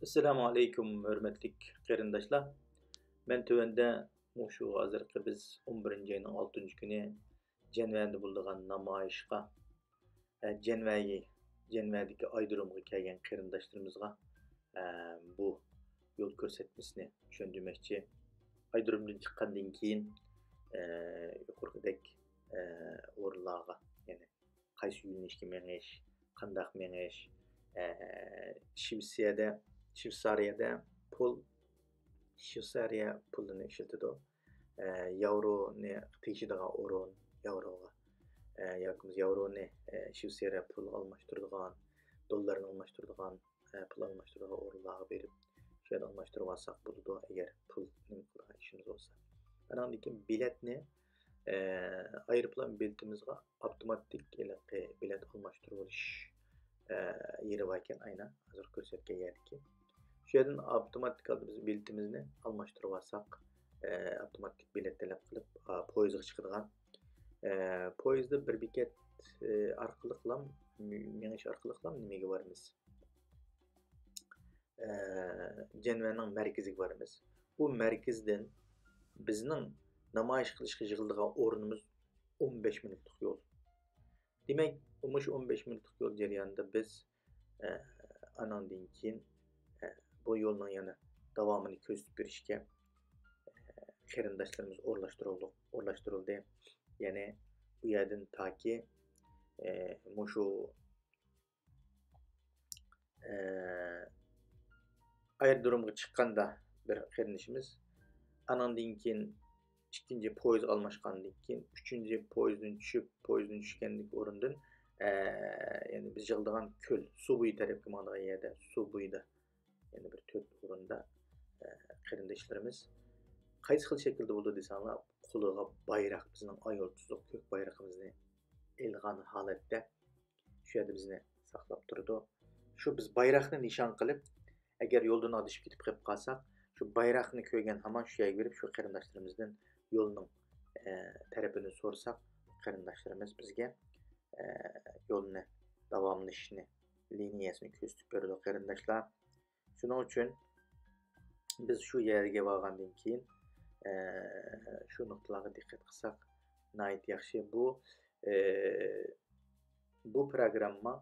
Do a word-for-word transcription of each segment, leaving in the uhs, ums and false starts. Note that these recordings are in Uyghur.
ئەسسالامۇ ئەلەيكۇم، ھۆرمەتلىك قېرىنداشلار. مەن تۆۋەندە مۇشۇ ھازىرقى بىز ئون بىرىنچى ئاينىڭ ئالتىنچى كۈنى جەنۋەدە بولىدىغان نامايىشقا، ئە، جەنۋەگە، جەنۋەدىكى ئايرودرومغا كەلگەن قېرىنداشلىرىمىزغا، ئە، بۇ يول كۆرسەتمىسىنى چۈشەندۈرمەكچى. ئايرودرومدىن چىققاندىن كېيىن، ئە، يۇقىرىقىدەك، ئە، ئورۇنلارغا، يەنى قايسى يۆنىلىشكە مېڭىش، قانداق مېڭىش، ئە، شىۋېتسىيەدە، شىۋېتسارىيەدە پۇل، شىۋېتسارىيە پۇلىنى ئىشلىتىدۇ. ئە، ياۋرونى تېگىشىدىغان ئورۇن، ياۋروغا، ئە، ياكى بولمىسا ياۋرونى، ئە، شىۋېتسارىيە پۇلىغا ئالماشتۇرىدىغان، دوللارنى ئالماشتۇرىدىغان، ئە، پۇل ئالماشتۇرىدىغان ئورۇنلارغا بېرىپ، شۇ يەردە ئالماشتۇرۇۋالساق بولىدۇ، ئەگەر پۇل نېمە قىلىدىغان ئىشىمىز بولسا. ئاناندىن كېيىن بېلەتنى، ئە، ئايروپىلان بېلىتىمىزغا ئاپتوماتىك ھېلىقى بېلەت ئالماشتۇرۇۋېلىش، ئە، يېرى باركەن، ئاينا ھازىر كۆرسەتكەن يەردىكى. شۇ يەردىن ئاپتوماتىك ھالدا بىز بېلىتىمىزنى ئالماشتۇرۇۋالساق، ئە، ئاپتوماتىك بېلەت تەلەپ قىلىپ، ئا، پويىزغا چىقىدىغان. ئە، پويىزدا بىر بېكەت، ئە، ئارقىلىقلام، مېڭىش ئارقىلىقلام نېمىگە بارىمىز؟ ئە، جەنۋەنىڭ مەركىزىگە بارىمىز. بۇ مەركىزدىن بىزنىڭ نامايىش قىلىشقا يىغىلىدىغان ئورنىمىز ئون بەش مىنۇتلۇق يول. دېمەك، مۇشۇ ئون بەش مىنۇتلۇق يول جەريانىدا بىز، ئە، ئاناندىن كېيىن، ئە، بۇ يولنىڭ يەنە داۋامىنى كۆزىتىپ بېرىشكە، ئە، قېرىنداشلىرىمىز ئورۇنلاشتۇرۇلدى، ئورۇنلاشتۇرۇلدى. يەنى بۇ يەردىن تاكى، ئە، مۇشۇ ئايرودرومغا چىققاندا بىر قېرىندىشىمىز، ئانىڭدىن كېيىن ئىككىنچى پويىز ئالماشقاندىن كېيىن، ئۈچىنچى پويىزدىن چۈشۈپ، پويىزدىن چۈشكەندىكى ئورۇندىن، ئە، يەنى بىز يىغىلىدىغان كۆل، سۇ بويى تەرەپكە ماڭىدىغان يەردە، سۇ بويىدا يەنە بىر تۆت ئورۇندا، ئە، قېرىنداشلىرىمىز قايسى خىل شەكىلدە بولىدۇ دېسەڭلار، قولىغا بايراق، بىزنىڭ ئاي يۇلتۇزلۇق كۆك بايرىقىمىزنى ئېلغان ھالەتتە شۇ يەردە بىزنى ساقلاپ تۇرىدۇ. شۇ بىز بايراقنى نىشان قىلىپ، ئەگەر يولدىن ئادىشىپ كېتىپ قېلىپ قالساق، شۇ بايراقنى كۆرگەن ھامان شۇ يەرگە بېرىپ، شۇ قېرىنداشلىرىمىزدىن يولنىڭ، ئە، تەرىپىنى سورىساق، قېرىنداشلىرىمىز بىزگە، ئە، يولنى داۋاملىشىشنى، لىنىيەسىنى كۆرسىتىپ بېرىدۇ، قېرىنداشلار. شۇنىڭ ئۈچۈن بىز شۇ يەرگە بارغاندىن كېيىن، ئە، شۇ نۇقتىلارغا دىققەت قىلساق ناھايىتى ياخشى. بۇ، ئە، بۇ پروگرامما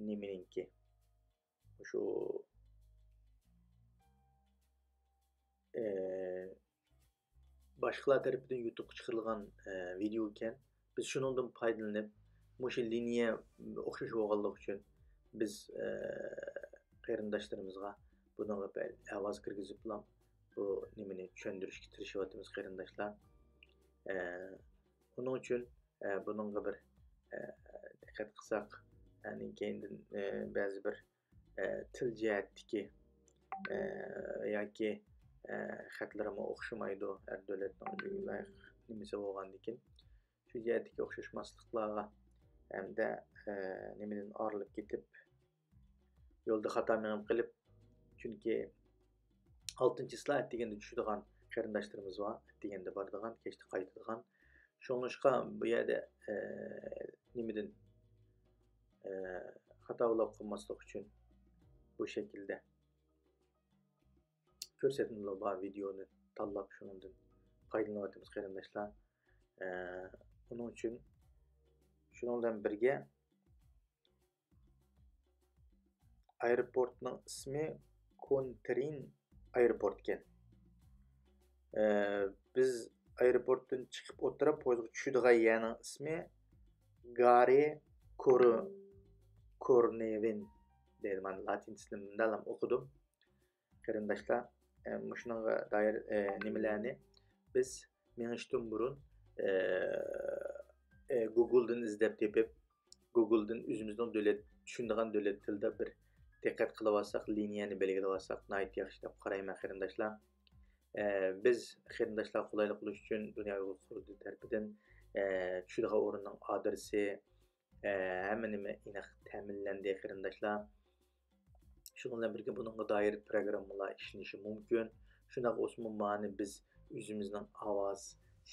نېمىنىڭكى؟ شۇ، ئە، باشقىلار تەرىپىدىن يۇتۇققا چىقىرىلغان، ئە، ۋىدېئو ئىكەن. بىز شۇنىڭدىن پايدىلىنىپ، مۇشۇ لىنىيە ئوخشاش بولغانلىقى ئۈچۈن بىز، ئە، قېرىنداشلىرىمىزغا بۇنىڭغا بىر ئاۋاز كىرگۈزۈپلا بۇ نېمىنى چۈشەندۈرۈشكە تىرىشىۋاتىمىز، قېرىنداشلار. ئە، ئۇنىڭ ئۈچۈن، ئە، بۇنىڭغا بىر، ئە، دىققەت قىلساق، ئەنە كەينىدىن، ئە، بەزى بىر، ئە، تىل جەھەتتىكى، ئە، ياكى، ئە، خەتلىرىمۇ ئوخشىمايدۇ. ھەر دۆلەتنىڭ لايىق نېمىسى بولغاندىكىن، شۇ جەھەتتىكى ئوخشاشماسلىقلارغا ھەمدە، ئە، نېمىدىن ئايرىلىپ كېتىپ، يولدا خاتا مېڭىپ قېلىپ، چۈنكى ئالتىنچى چىسلا ئەتىگەندە چۈشىدىغان قېرىنداشلىرىمىز بار، ئەتىگەندە بارىدىغان، كەچتە قايتىدىغان. شۇڭلاشقا بۇ يەردە، ئە، نېمىدىن، ئە، خاتا بولاپ قالماسلىق ئۈچۈن بۇ شەكىلدە كۆرسەتمىلەر بار ۋىدېونى تاللاپ، شۇنىڭدىن پايدىلىنىۋاتىمىز، قېرىنداشلار. ئە، ئۇنىڭ ئۈچۈن شۇنىڭ بىلەن بىرگە، ئايروپورتنىڭ ئىسمى كونترىن ئايروپورت ئىكەن. ئە، بىز ئايروپورتتىن چىقىپ ئولتۇرۇپ پويىزغا چۈشىدىغان يەرنىڭ ئىسمى گارى كورو-، كورنېۋىن دەيدۇ. مانا لاتىنچىسىنى مۇنداقلام ئوقۇدۇم. قېرىنداشلار، ئە، مۇشۇنىڭغا دائىر، ئە، نېمىلەرنى بىز مېڭىشتىن بۇرۇن، ئە، ئە، گۇگلدىن ئىزدەپ تېپىپ، گۇگلدىن ئۆزىمىزنىڭ دۆلەت، چۈشىنىدىغان دۆلەت تىلىدا بىر دىققەت قىلىۋالساق، لىنىيەنى بەلگىلىۋالساق ناھايىتى ياخشى دەپ قارايمەن، قېرىنداشلار. ئە، بىز قېرىنداشلارغا قولايلىق بولۇش ئۈچۈن دۇنيا ئۇيغۇر قۇرۇلتىيى تەرىپىدىن، ئە، چۈشىدىغان ئورۇننىڭ ئادرېسى، ئە، ھەممە نېمە ئېنىق تەمىنلەندى، قېرىنداشلار. شۇنىڭ بىلەن بىرگە بۇنىڭغا دائىر پروگراممىلار ئىشلىنىشى مۇمكىن. شۇنداق بولسىمۇ مانا بىز ئۆزىمىزنىڭ ئاۋاز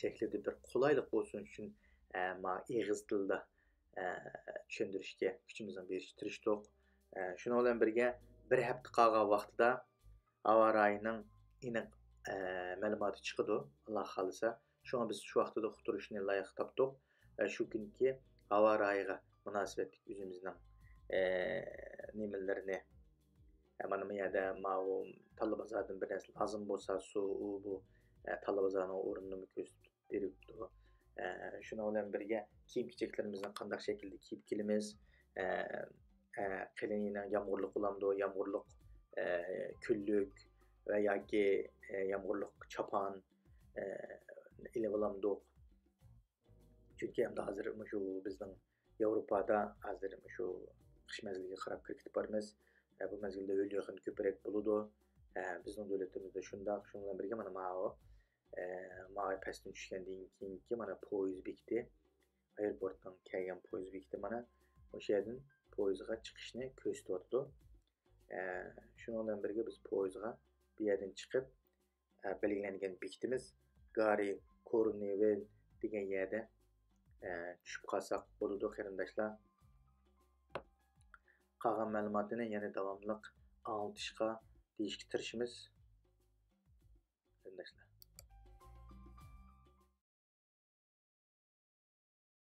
شەكلىدە بىر قولايلىق بولسۇن ئۈچۈن، ئە، ما ئېغىز تىلىدا، ئە، چۈشەندۈرۈشكە كۈچىمىزنى بېرىشكە تىرىشتۇق. ئە، شۇنىڭ بىلەن بىرگە بىر ھەپتە قالغان ۋاقتىدا ھاۋا رايىنىڭ ئېنىق، ئە، مەلۇماتى چىقىدۇ، ئاللا خالىسا. شۇڭا بىز شۇ ۋاقتىدا ئۇقتۇرۇشنى لايىق تاپتۇق. ئە، شۇ كۈنكى ھاۋا رايىغا مۇناسىۋەتلىك ئۆزىمىزنىڭ، ئە، نېمىلىرىنى، ئە، مانا بۇ يەردە ماۋۇ تاللا بازاردىن بىر نەرسە لازىم بولسا، سۇ، ئۇ، بۇ، ئە، تاللا بازارنىڭ ئورنىنىمۇ كۆرسىتىپ بېرىپتۇ. ئە، شۇنىڭ بىلەن بىرگە كىيىم-كېچەكلىرىمىزنى قانداق شەكىلدە كىيىپ كېلىمىز؟ ئە، ئە، قېلىن يېنىڭ يامغۇرلۇق بولامدۇ؟ يامغۇرلۇق، ئە، كۈنلۈك ۋە ياكى، ئە، يامغۇرلۇق چاپان، ئە، ئېلىۋالامدۇق؟ چۈنكى ئەمدى ھازىر مۇشۇ بىزنىڭ ياۋروپادا ھازىر مۇشۇ قىش مەزگىلىگە قاراپ كىرىپ كېتىپ بارىمىز. ئە، بۇ مەزگىلدە ھۆل-يېغىن كۆپرەك بولىدۇ. ئە، بىزنىڭ دۆلىتىمىزدە شۇنداق. شۇنىڭ بىلەن بىرگە مانا ماۋۇ، ئە، ماۋۇ پەستىن چۈشكەندىن كېيىنكى مانا پويىز بېكىتى، ئايروپورتنىڭ كەلگەن پويىز بېكىتى مانا ئوشۇ يەردىن پويىزغا چىقىشنى كۆرسىتىۋاتىدۇ. ئە، شۇنىڭ بىلەن بىرگە بىز پويىزغا بۇ يەردىن چىقىپ، ئە، بەلگىلەنگەن بېكىتىمىز گارى كورنېۋىل دېگەن يەردە، ئە، چۈشۈپ قالساق بولىدۇ، قېرىنداشلار. قالغان مەلۇماتنى يەنە داۋاملىق ئاڭلىتىشقا دېيىشكە تىرىشىمىز، قېرىنداشلار.